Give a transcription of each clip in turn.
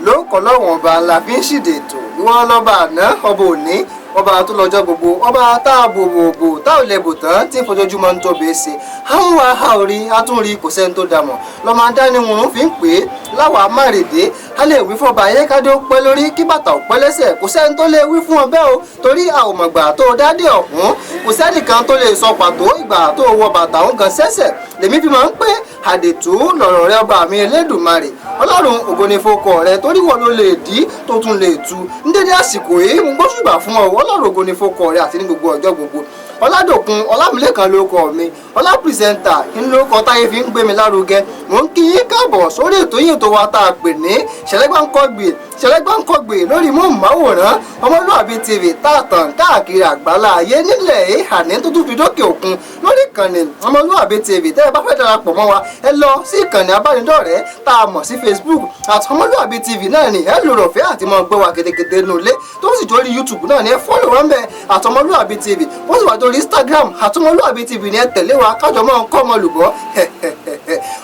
Ló kọ́ lọ́wọ́n ọba la fi ń ṣìdè ètò. Ìwọ lọ́ba àná, ọba òní, ọba tó lọ́jọ́ gbogbo, ọba tá a bò bò bò tá ò lè bò tán, tí fojoojúmọ́ ń tóbi ṣe. Àwọn wa ha orí atúnrí, kò sẹ́ni tó dà mọ̀. Lọ́mọ adániwọ̀n fi ń pè é láwa márèdè. A lè wí fọba ayé kádé ó pẹ́ lórí, kí bàtà ó pẹ́ lẹ́sẹ̀. Kò sẹ́ni tó lè wí fún ọ bẹ́ẹ̀ o, torí a ò mọ̀gbà tó dádé ọ̀hún. Kò sẹ́nìkan tó lè sọ pàtó ìgbà tó wọ bàtà òun gan sẹ́sẹ̀. Lèmi fi máa ń pé àdètú lọ̀rọ̀ rẹ, ọba mi Elédùmarè. Ọlọ́run, ògo ni fokọ rẹ, torí wọ́n ló lè dí tó tún lè tu. Ní dédé àsìkò yìí, mo gbóṣùbà fún ọ. Ọlọ́run, ògo ni fokọ rẹ àti ní gbogbo ọjọ́ gbogbo. Ọládòkun Ọlámilẹ́kan ló kọ mi, Ọlá Presenter ń ló kọ táyé fi ń gbé mi lárugẹ. Mò ń kí yín káàbọ̀ sórí ètò yìí tó wa tá a pè ní Ṣẹlẹ́gbàǹkọ́gbè, Ṣẹlẹ́gbàǹkọ́gbè lórí móhùnmáwòrán Ọmọlúàbí TV, tá a tàn káàkiri àgbálá ayé nílẹ̀ ìhàní tó tún fi dókè òkun lórí ìkànnì Ọmọlúàbí TV. Tẹ́ ẹ bá fẹ́ darapọ̀ mọ́ wa, ẹ lọ sí ìkànnì abánidọ́rẹ̀ẹ́ tá a mọ̀ sí Facebook, @ọmọlúàbí TV náà ni ẹ lò rọ̀fẹ́ àti mọ́ gbé wa kétékété nulẹ̀. Tó sì jórí YouTube náà ni, ẹ follow wọn bẹ́ẹ̀, @ọmọlúàbí TV. Ó sì wà dórí Instagram, @ọmọlúàbí TV ni ẹ tẹ̀lé wa, kájọ mọ́ kọ́ ọmọ lùbọ́.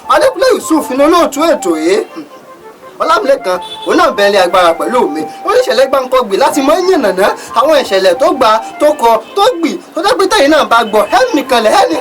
Adékúnlé Yusuf ní olóòtú ètò yìí. Ọlámilẹ́kan òun náà bẹ̀rẹ̀ agbára pẹ̀lú mi lórí ìṣẹ̀lẹ̀ gbáǹkọ́gbì láti mọ yànnàná àwọn ìṣẹ̀lẹ̀ tó gba, tó kọ, tó gbì, tó dẹ́gbẹ́ tẹ̀yìn náà bá gbọ́ ẹnì kanlẹ̀ ẹnì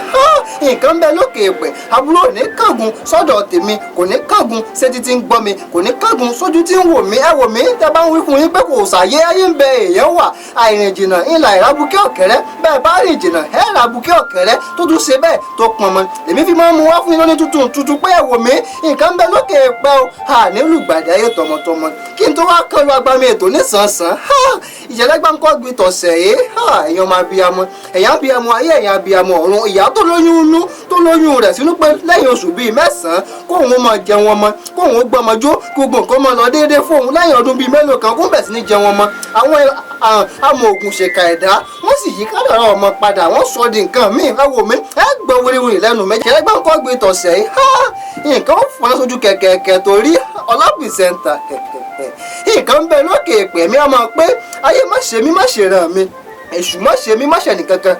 nǹkan bẹ lókè èpè. Àbúrò ní kángun sọ́dọ̀ tèmi, kò ní kángun sétí tí ń gbọ́ mi, kò ní kángun sójú tí ń wò mí. Ẹ wò mí, tẹ́ bá ń wí fún yín pé kò sàyé, ayé ń bẹ, èèyàn wà. Àìrìn jìnnà ńlá ìrábùkẹ́ ọ̀kẹ́rẹ́. Bẹ́ẹ̀ bá rìn jìnnà, ẹ̀ rábùkẹ́ ọ̀kẹ́rẹ́ tó tún ṣe bẹ́ẹ̀ tó pọn mọ́. Èmi fi máa ń mú wá fún yín lóní tuntun tuntun pé ẹ wò mí, nǹkan bẹ lókè èpè o, àní olùgbàdì ayé tọmọtọmọ. Kí n tó wá kán lu agbami ètò nísànsán, ìṣẹ̀lẹ̀ gbáǹkọ́gbì tọ̀sẹ̀ yìí, èèyàn máa bí amọ, èèyàn bí amọ ayé, èèyàn bí amọ ọ̀run. Ìyá tó lóyún inú, tó lóyún rẹ̀ sínú pé lẹ́yìn oṣù bíi 9 kóun máa jẹun ọmọ, kóun gbọ́mọ jó, gbogbo nǹkan máa lọ déédéé fóun. Lẹ́yìn ọdún bíi mélòó kan, kó bẹ̀ sí ní jẹun ọmọ, àwọn amòògùn ṣèkà ẹ̀dá wọ́n sì yí kádàrá ọmọ padà, wọ́n sọ di nǹkan míì. Ẹ wò mí, ẹ gbọ́ wíríwíri lẹ́nu méjì. Ìṣẹ̀lẹ̀ gbáǹkọ́gbì tọ̀sẹ̀ yìí, nǹkan ó fọ́n sójú kẹ̀kẹ̀kẹ̀ torí Ọlá Presenter, nǹkan ń bẹ lókè èpè mi. Ọmọ pé ayé má ṣe mí, má ṣe ràn mí, èṣù má ṣe mí, má ṣe nìkankan,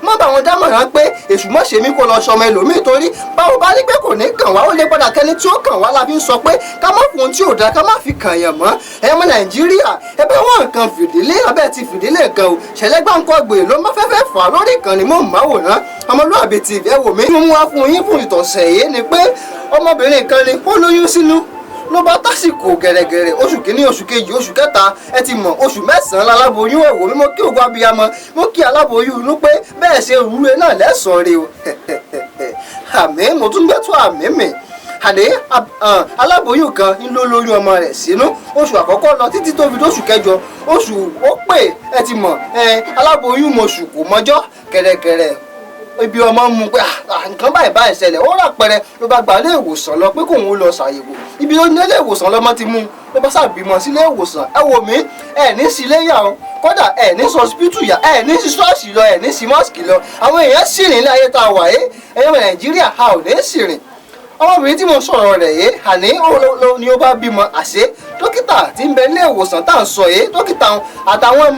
má bá wọn dámọ̀ràn pé èṣù má ṣe mí kó lọ sọmọ ẹlòmíì, torí báwo bá ní pé kò ní kàn wá, ó lè padà kẹ́ni tí ó kàn wá. La fi ń sọ pé ká má fún ohun tí ò dáa, ká má fi kàn yàn mọ́. Ẹ̀yọ́ ọmọ Nàìjíríà, ẹbẹ́ wọn nǹkan fìdílé abẹ́ ti fìdílé nǹkan o. Ṣẹlẹ̀ gbáǹkọ́gbè ló má fẹ́fẹ́ fà lórí ìkànnì móhùnmáwòrán Ọmọlúàbí TV. Ẹ wò mí, mú wá fún yín fún ìtọ̀sẹ̀ yìí ni pé ọmọbìnrin kan ni ó lóyún sínú. Ló bá tásìkò gẹ̀rẹ́gẹ̀rẹ́, oṣù kìíní, oṣù kejì, oṣù kẹta, ẹ ti mọ̀, oṣù 9 láláboyún. Ẹ̀wò mi, mo kí ògùn abiyamọ, mo kí aláboyún inú pé bẹ́ẹ̀ ṣe rúre náà lẹ́sàn-án rè o. Àmì mo tún gbẹ́tọ̀ àmì mi àdé. Aláboyún kan ń ló lóyún ọmọ rẹ̀ sínú. Oṣù àkọ́kọ́ lọ títí tó fi dóṣù kẹjọ, oṣù ó pè, ẹ ti mọ̀, aláboyún mọ̀ṣù kò mọ́jọ́. Kẹ̀rẹ̀kẹ̀rẹ̀ ibi ọmọ mu pé nǹkan báyìí báyìí ṣẹlẹ̀, ó rà pẹrẹ, ló bá gba ilé ìwòsàn lọ pé kóun ó lọ ṣàyẹ̀wò. Ibi ó ní ilé ìwòsàn lọ́mọ ti mú, ló bá ṣàbímọ sílé ìwòsàn. Ẹ wò mí, ẹ ní sílé yà o, kódà ẹ ní sọsipítù yà, ẹ ní sí ṣọ́ọ̀ṣì lọ, ẹ ní sí mọ́sìkì lọ. Àwọn èèyàn sì rìn ní ayé tá a wà yé. Ẹ̀yọ́ Nàìjíríà, a ò ní sì rìn. Ọmọbìnrin tí mo sọ̀rọ̀ rẹ̀ yé àní ni ó bá bímọ. Àṣé dókítà tí ń bẹ nílé ìwòsàn tá à ń sọ yé, dókítà àtàwọn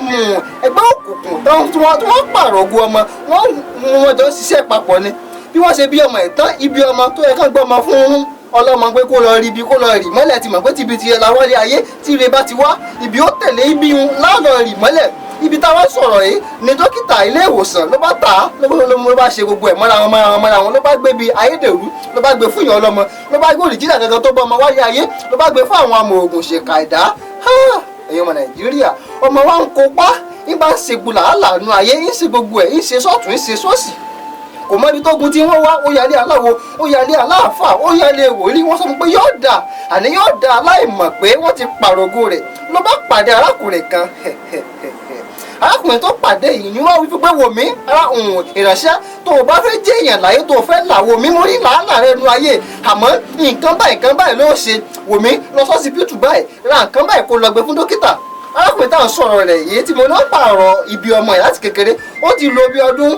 ẹgbẹ́ òkùnkùn tí wọ́n pààrọ̀ ògùn ọmọ wọ́n, wọ́n jọ ń ṣiṣẹ́ papọ̀ ni. Bí wọ́n ṣe bí ọmọ ìtàn, ibi ọmọ tó yẹ kán gbọ́ ọmọ fún ọlọ́mọ pé kó lọ rí ibi, kó lọ rì mọ́lẹ̀, ti mọ̀ pé tìbí ti la wọlé ayé, tí ire bá ti wá, ibi ó tẹ̀lé, ibi láàlọ́ rì mọ́lẹ̀. Ibi táwọn sọ̀rọ̀ yìí ni dókítà ilé ìwòsàn ló bá tà á, ló bá ṣe gbogbo ẹ̀ mọ́ra wọn, mọ́ra wọn, mọ́ra wọn, ló bá gbé bi ayédèrú, ló bá gbé fún ìyàn ọlọ́mọ, ló bá gbé òrìjìnà gangan tó bọ́ ọmọ wáyé ayé, ló bá gbé fún àwọn amòògùn ṣèkà ẹ̀dá. Ẹ̀yin ọmọ Nàìjíríà, ọmọ wa ń kópa, ń bá ń ṣe gbùlàálà nu ayé, ń ṣe gbogbo ẹ̀, ń ṣe sọ́ọ̀tún, ń ṣe sósì, kò mọ ibi tó gun tí wọ́n wá. Ó yálé aláwo, ó yálé aláàfáà, ó yálé wòlíì. Wọ́n sọ pé yóò dà, àní yóò dà, láìmọ̀ pé wọ́n ti pàrọ̀gò rẹ̀. Ló bá pàdé arákùnrin kan. Arákùnrin tó pàdé yìí ni wọ́n wí pé, wò mí, ìránṣẹ́, tó o bá fẹ́ jẹ́ èèyàn láyé, tó o fẹ́ là, wò mí, mo rí làálàá rẹ nu ayé, àmọ́ nǹkan báyìí, nǹkan báyìí ló ṣe. Wò mí, lọ sọ́sibítù báyìí, ra nǹkan báyìí, kó lọ gbé fún dókítà. Arákùnrin táwọn sọ̀rọ̀ rẹ̀ yìí tí mo náà pààrọ̀ ibi ọmọ ẹ̀ láti kékeré, ó ti lo bí ọdún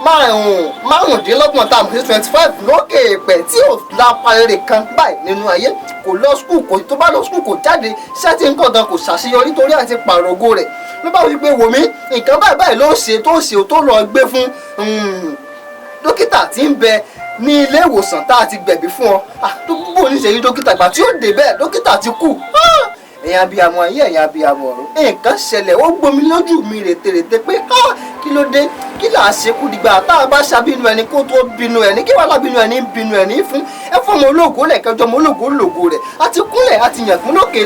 25 tá a mọ̀ sí 25 lókè èèpẹ̀ tí ò lápa rere kan báyìí nínú ayé. Kò lọ school, kò tó bá lọ school, kò jáde, iṣẹ́ tí ń kọ̀ gan kò ṣàṣeyọrí torí àti pàrọ̀gò rẹ̀. Ló bá wí pé, wò mí, nǹkan báyìí báyìí ló ṣe, tó ṣe tó lọ gbé fún dókítà tí ń bẹ ní ilé ìwòsàn tá a ti gbẹ̀bí fún ọ. Bó Bóun ní ṣe rí dókítà gbà tí ó dé bẹ́ẹ̀, dókítà ti kú. Ẹ̀yin abiyamọ ayé, ẹ̀yin abiyamọ ọ̀run, nǹkan ṣẹlẹ̀, ó gbomi lójú mi rètérètè pé kí ló dé, kí là á ṣe kú dìgbà tá a bá ṣàbínú ẹni kó tó bínú ẹni, kí wàhálà bínú ẹni ń bínú ẹni fún ẹ fún ọmọ ológo lẹ́ẹ̀kẹjọ, ọmọ ológo lògo rẹ̀ àti kúnlẹ̀ àti yànkún lókè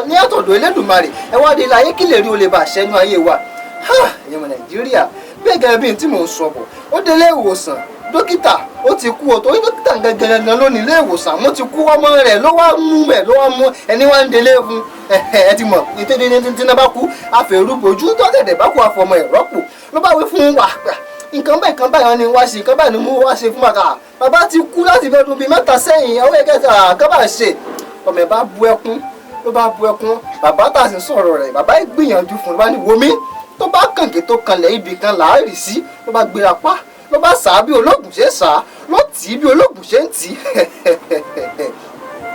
ní àtọ̀dọ̀ Elédùmarè. Ẹ wá dé láyé, kí lè rí o lè bá àṣẹnu ayé wa. Ẹ̀yin ọmọ Nàìjíríà, bẹ́ẹ̀ gẹ́gẹ́ bí n tí mò ń sọ bọ̀, ó délé ìwòsàn, dókítà ó ti kú o. Torí dókítà gangan ló ní ilé ìwòsàn, wọ́n ti kú, ọmọ rẹ̀ ló wá mú bẹ̀, ló wá mú ẹni wá ń délé fún ẹ. Ti mọ̀ ní tí náà bá kú àfẹrúbojú, tó tẹ̀tẹ̀ bá kú àfọmọ ẹ̀ rọ́pò. Ló bá wí fún wa, nǹkan báyìí, nǹkan báyìí ni wá ṣe, nǹkan báyìí ni mo wá ṣe fún wa. Bàbá ti kú láti fi ọdún bíi 3 sẹ́yìn, àwọn ẹ̀kẹ́ kan bá ṣe. Ọmọ ẹ̀ bá bu ẹkún, ló bá bu ẹkún. Bàbá tà sí sọ̀rọ̀ rẹ̀, bàbá yìí gbìyànjú fún un, ló bá ní wòmí tó bá kàǹkì tó kanlẹ̀ ibì kan làárì sí. Ló bá gbéra pa, ló bá sà á bí olóògùn ṣe ń sà á, ló tì í bí olóògùn ṣe ń tì í.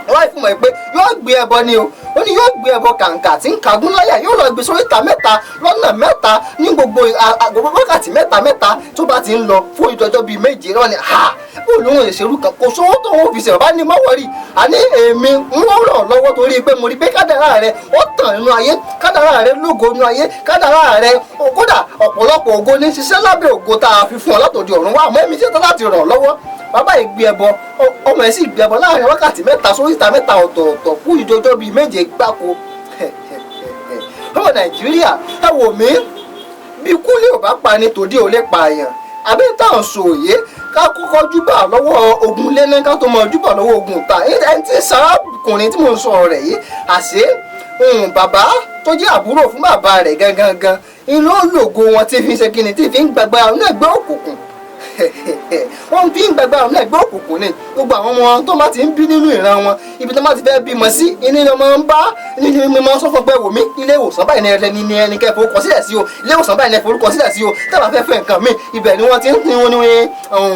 Wọ́n á fún mọ̀ pé yóò gbé ẹbọ ni o. Ó ní yóò gbé ẹbọ kàǹkà tí ń kagún láyà, yóò lọ gbé sórí ìta mẹ́ta lọ́nà mẹ́ta ní gbogbo wákàtí mẹ́ta mẹ́ta tó bá ti ń lọ fún ìdọ́jọ́ bíi 7. Lọ́wọ́ ni ha bó lóun lè ṣerú kan, kò sówó tó ń fi ṣe. Bàbá ní mọ́wọ́rì, àní èmi ń ràn lọ́wọ́ torí pé mo rí pé kádàrá rẹ ó tàn nínú ayé, kádàrá rẹ lógo nínú ayé, kádàrá rẹ kódà ọ̀pọ̀lọpọ̀ ògo ní ṣiṣẹ́ lábẹ́ ògo tá a fi fún ọ látòdì ọ̀run wá. Àmọ́ èmi ṣetán láti ràn lọ́wọ́. Bàbá yìí gbé ẹbọ, ọmọ ẹ̀ sì gbé ẹbọ láàrin wákàtí 3 sórí ìta mẹ́ta ọ̀tọ̀ọ̀tọ̀ fún ìdọ́jọ́ bíi 7 gbáko. Ọmọ Nàìjíríà, ẹ wò mí, bí kúlẹ̀ ò bá pa ni tòde ò lè pààyàn, àbí táwọn sòye ká kọ́kọ́ júbà lọ́wọ́ ogun lẹ́nà ká tó mọ júbà lọ́wọ́ ogun ta. Ẹni tí sàrákùnrin tí mò ń sọ rẹ̀ yìí, àṣé bàbá tó jẹ́ àbúrò fún bàbá rẹ̀ gangan inú ológo wọn tí fi ń ṣe kíni, tí fi ń gbàgbára náà gbé òkùnkùn, wọ́n fi ń gbàgbára náà gbé òkùnkùn ni. Gbogbo àwọn ọmọ tó máa ti ń bí nínú ìran wọn, ibi tó máa ti fẹ́ bímọ sí inú ni wọ́n ń bá nínú ni wọ́n sọ fún pé wò mí, ilé ìwòsàn báyìí ní ẹni ní ẹni kẹ́ forúkọ sílẹ̀ sí o, ilé ìwòsàn báyìí ní ẹ forúkọ sílẹ̀ sí o. Tẹ́lá fẹ́ fẹ́ nǹkan míì, ibẹ̀ ni wọ́n ti ń ní wọn ní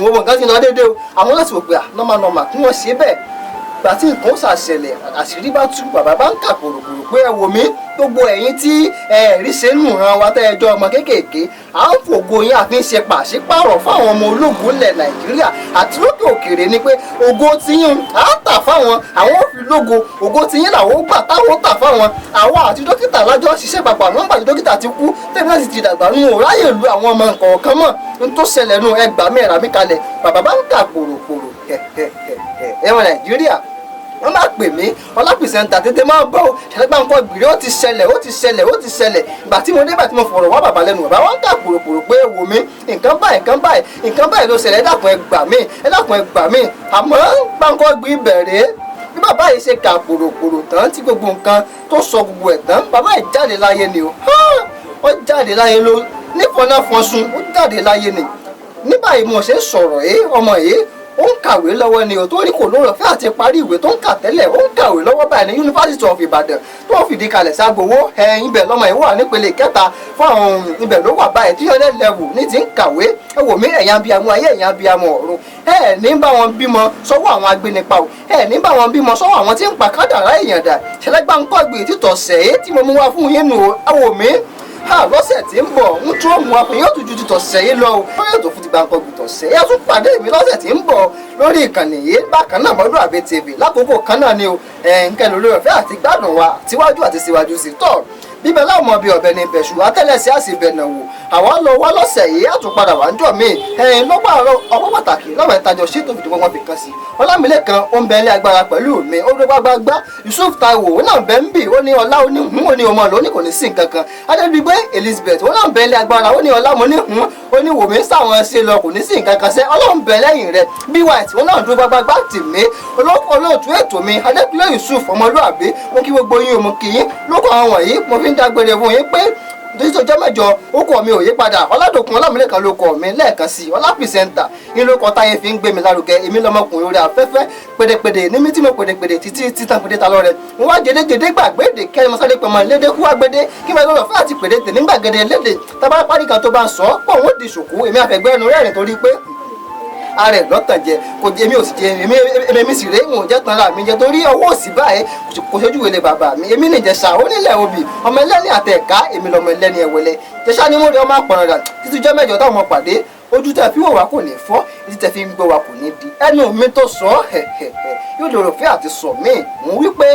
gbogbo nǹkan ti ń lọ déédéé o. Àwọn láti wò pé nọ́mà nọ́mà kí wọ́n ṣe bẹ́ẹ̀. Gbà tí nǹkan ṣàṣẹlẹ̀, àṣírí bá tú, bàbá bá ń kà pòròpòrò pé ẹ wò mí, gbogbo ẹ̀yin tí ẹ rí ṣe nù ran wa tẹ́ ẹ jọ ọmọ kéékèèké, à ń fògo yín àfi ń ṣe pàṣípàrọ̀ fáwọn ọmọ ológun ilẹ̀ Nàìjíríà àti lókè òkèèrè ni pé ògo tiyín à ń tà fáwọn, àwọn ò fi lógo, ògo tiyín làwọn ó gbà táwọn ó tà fáwọn. Àwa àti dókítà lájọ ṣiṣẹ́ papọ̀, àwọn gbàgbé dókítà ti kú, tẹ́lẹ̀ náà sì ti dàgbà, nù ò ráyè lu àwọn ọmọ nǹkan mọ̀ n tó ṣẹlẹ̀ nù, ẹ gbà mí, ẹ̀rà mi kalẹ̀. Bàbá bá ń kà pòròpòrò. Ẹ̀wọ̀n Nàìjíríà, wọ́n máa pè mí, ọlápìsẹ̀ntà tètè máa bọ́ ṣẹlẹ́gbà nǹkan gbìrì, ó ti ṣẹlẹ̀, ó ti ṣẹlẹ̀, ó ti ṣẹlẹ̀. Ìgbà tí mo dé, ìgbà tí mo fọ̀rọ̀ wá bàbá lẹ́nu, bàbá wọn kà pòròpòrò pé wò mí, nǹkan báyìí, nǹkan báyìí, nǹkan báyìí ló ṣẹlẹ̀, ẹ dákun ẹ gbà mí, ẹ dákun ẹ gbà mí. Àmọ́ gbàǹkan gbì bẹ̀rẹ̀ bí bàbá yìí ṣe kà pòròpòrò tán, tí gbogbo nǹkan tó sọ gbogbo ẹ̀ tán, bàbá yìí jáde láyé ni o. Ó jáde láyé ló nífọ̀nàfọ̀sùn, ó jáde láyé ni. Ní báyìí mo ṣe ń sọ̀rọ̀ yìí, ọmọ yìí ó ń kàwé lọ́wọ́ ni o, torí kò lóore ọ̀fẹ́ àti parí ìwé tó ń kà tẹ́lẹ̀. Ó ń kàwé lọ́wọ́ báyìí ní University of Ibadan tó ń fìdí kalẹ̀ ságbowó. Ibẹ̀ lọ́mọ yìí wà nípele kẹta fún àwọn, ibẹ̀ ló wà báyìí tí hundred level ní ti ń kàwé. Ẹ wò mí, ẹ̀yin abiyamọ ayé, ẹ̀yin abiyamọ ọ̀run, ẹ ní bá wọn bímọ sọ́wọ́ àwọn agbénipa o, ẹ ní bá wọn bímọ sọ́wọ́ àwọn tí ń pa kádàrá èèyàn dà. Ṣẹlẹ́gbà ń kọ́ ìgbì títọ̀ sẹ́yẹ́ tí mo mú wá fún yín nù o. Ẹ wò mí, ha, lọ́sẹ̀ tí ń bọ̀ ń tún mú wa fún yóò tún ju ti tọ̀sẹ̀ yìí lọ o. Lórí ètò fún ti Gbáǹkọ́gbì tọ̀sẹ̀ yìí, ẹ tún pàdé mi lọ́sẹ̀ tí ń bọ̀ lórí ìkànnì yìí bákan náà, Ọmọlúàbí TV, lákòókò kan náà ni o. Ẹ̀ ń kẹ́ lórí ọ̀fẹ́ àti gbádùn wa tíwájú àti síwájú sí tọ̀ bíbẹ̀ láwọn ọmọ bíi ọ̀bẹ ní bẹ̀ṣù àtẹ́lẹsẹ̀ àti ìbẹ̀nà wò. Àwa lọ wá lọ́sẹ̀ yìí, àtúnpadà wà ń jọ míì. Ẹ̀yìn lọ́pọ̀ àrọ ọ̀pọ̀ pàtàkì lọ́wọ́ ìtajọ ṣètò fìdí wọn fi kan sí. Ọlámilẹ́kan ó ń bẹ ilé agbára pẹ̀lú mi, ó dó gbágbágbá. Yusuf Taiwo ó náà bẹ́ ń bì, ó ní ọlá, ó ní hùn, ó ní ọmọ lóní kò ní sí nǹkan kan. Adédìgbé Elizabeth ó náà bẹ ilé agbára, ó ní ọlá, mo ní hùn, ó ní wòmí sáwọn ṣe lọ, kò ní sí nǹkan kan sẹ́, Ọlọ́run bẹ lẹ́yìn rẹ̀. Bí white ó náà dúró gbágbágbá tì mí, olóòtú ètò mi Adékúnlé Yusuf Ọmọlúàbí. Mo kí gbogbo yín o, mo kí yín lóko àwọn wọ̀nyí. Mo fi ń dágbére fún yín pé títí ọjọ́ mẹ́jọ, ó kọ́ mi ò yí padà, Ọládòkun Ọlámilẹ́kan ló kọ́ mi lẹ́ẹ̀kan sí, Ọlá presenter ìlú kan táyé fi ń gbé mi lárugẹ. Èmi lọmọkùnrin orí afẹ́fẹ́ pèdèpèdè ní mi tí mo pèdèpèdè títí títàn pédé ta lọ́rẹ̀ mo wá jẹdẹjẹdẹ gbàgbéde kẹ́ni mo sáré pẹ̀mọ́ lédè kú wá gbédé kí mo lọ́rọ̀ fún àti pèdè tèmi gbàgede lédè tábà parí kan tó bá ń sọ pọ̀ wọ́n di ṣòkú. Èmi àfẹ́gbẹ́nu rẹ́rìn torí pé ara ẹ̀ lọ́tàn jẹ kò jẹ, èmi ò sì jẹ, èmi èmi sì rèé, ń ò jẹ́ tán ra mi jẹ torí ọwọ́ òsì báyìí kò ṣojú wele bàbá mi. Èmi ní Ìjẹ̀ṣà onílẹ̀ obì, ọmọ ẹlẹ́ni àtẹ̀ká, èmi lọmọ ẹlẹ́ni ẹ̀wẹ̀lẹ̀ Ìjẹ̀ṣà ni mo rí ọmọ àpọ̀nrán títí jọ́ mẹ́jọ táwọn ọmọ pàdé. Ojú tẹ́ fi wò wá kò ní fọ́, etí tẹ́ fi ń gbọ́ wá kò ní di. Ẹnu mi tó sọ yóò lè rò fẹ́ àti sọ míì. Mò ń wí pé